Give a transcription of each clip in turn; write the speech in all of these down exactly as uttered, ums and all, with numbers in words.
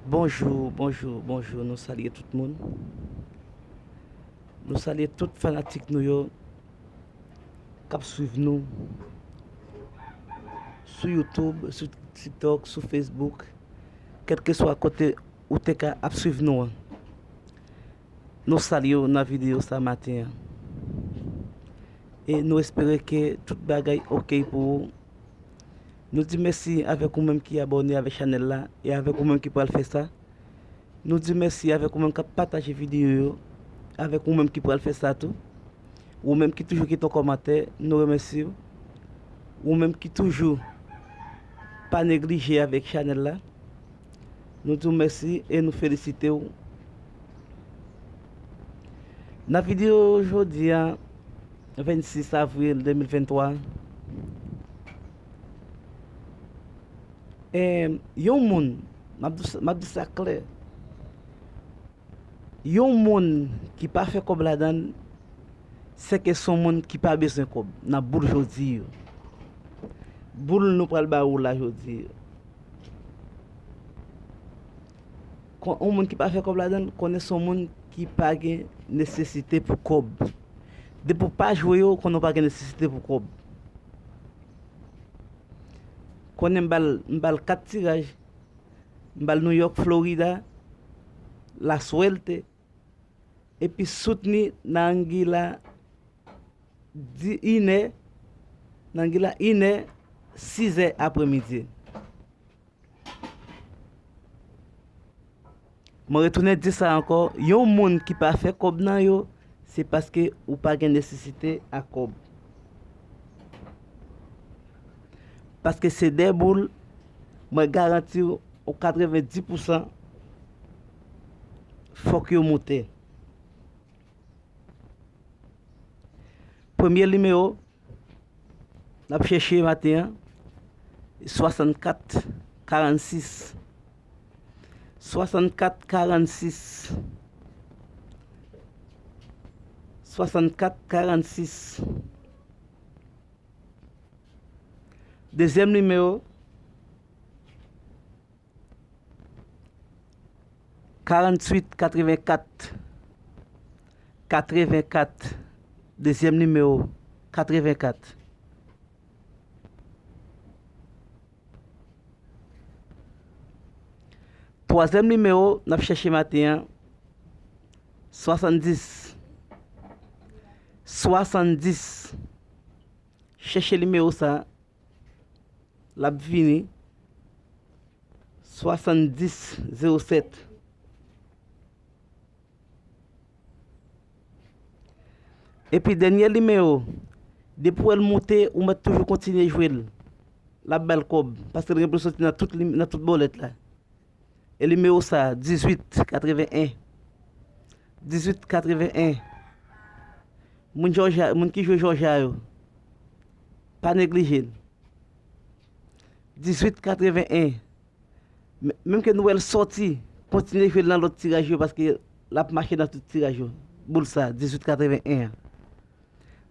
Bonjou, bonjou, bonjou, nou salye tout moun. Nou salye tout fanatik nou yo k ap swiv nou sou YouTube, sou TikTok, sou Facebook, kèlkeswa kote ou te ka ap swiv nou an. Nou salye w nan videyo sa maten an. E nou espere ke tout bagay oke pou ou. Nou di mèsi avèk ou menm ki abòne avèk chanèl la e avèk ou menm ki pral fè sa. Nou di mèsi avèk ou menm k ap pataje videyo yo, avèk ou menm ki pral fè sa tou. Ou menm ki toujou kite yon kòmantè, nou remèsye w. Ou menm ki toujou pa neglije avèk chanèl la, nou di w mèsi e nou felisite w. Nan videyo jodi a, vennsis avril de mil venntwa, e, yon moun, m ap di, m ap di sa klè, yon moun ki pa fè kòb ladan l, sèke se yon moun ki pa bezwen kòb nan boul jodi yo. Boul nou pral ba ou la jodi yo. Kon yon moun ki pa fè kòb ladan l, konnen se yon moun ki pa gen nesesite pou kòb. Depi w pa jwe yo, konnen w pa gen nesesite pou kòb. Konnen m ba l, m ba l kat tiraj. M ba l New York, Florida, La Suerte, epi soutni nan angi la di inè, nan angi la inè, sizè apremidi. Mwen retounen di sa ankò, yon moun ki pa fè kòb nan yo, se paske ou pa gen nesesite a kòb. Paske se de boul, mwen garanti w, yon katrevenndis pousan, fòk yo moute. Premye nimewo n ap chèche maten an, swasannkat karannsis. Swasannkat karannsis. Swasannkat karannsis. Dezyèm nimewo, karanntuit katrevenkat. Katrevenkat. Dezyèm nimewo, katrevenkat. Twazyèm nimewo n ap chèche maten an, swasanndis. Swasanndis. Chèche nimewo sa, l ap vini. Swasanndis zewo sèt. Epi dènye nimewo, depi w wè l moute, ou mèt toujou kontinye jwe l. L ap ba l kòb, paske l gen pou l soti nan tout lim-, nan tout bòlèt la. E nimewo sa, dizuit katreven en. Dizuit katreven en. Moun Jòja, moun ki jwe Jòja yo, pa neglije l. Dizuit katreven en. Men-, menm ke nou wè l sòti, kontinye jwe l nan lòt tiraj yo, paske l ap mache nan tout tiraj yo. Boul sa, dizuit katreven en an.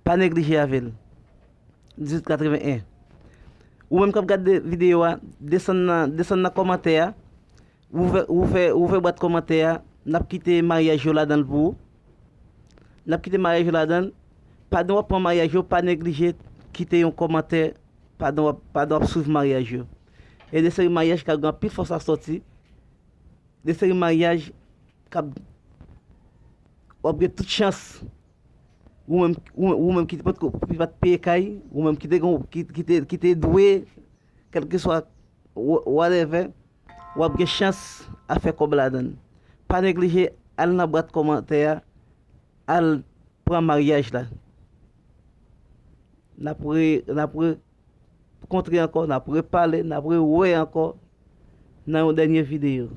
Pa neglije avè l. Dizuit katreven en. Ou menm k ap gade videyo a, desann nan, desann nan kòmantè a. Ouvè, ouvè, ouvè bwat kòmantè a. N ap kite maryaj yo ladan l pou ou. N ap kite maryaj yo ladan l. Pandan w ap pran maryaj yo, pa neglije kite yon kòmantè pandan w ap, pandan w ap swiv maryaj yo. E de seri maryaj k ap gen anpil fòs a sòti. De seri maryaj k ap, w ap gen tout chans. Ou menm, ou, ou menm ki te potko, ki pa t peye kay, ou menm ki te gon, ki, ki te, ki te dwe, kèlkeswa, wha-, whatever, w ap gen chans a fè kòb ladan l. Pa neglije al nan bwat kòmantè a, al pran maryaj la. N ap re-, n ap re-, kontre ankò, n ap repale, n ap rewè ankò nan yon dènye videyo.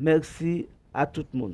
Mèsi a tout moun.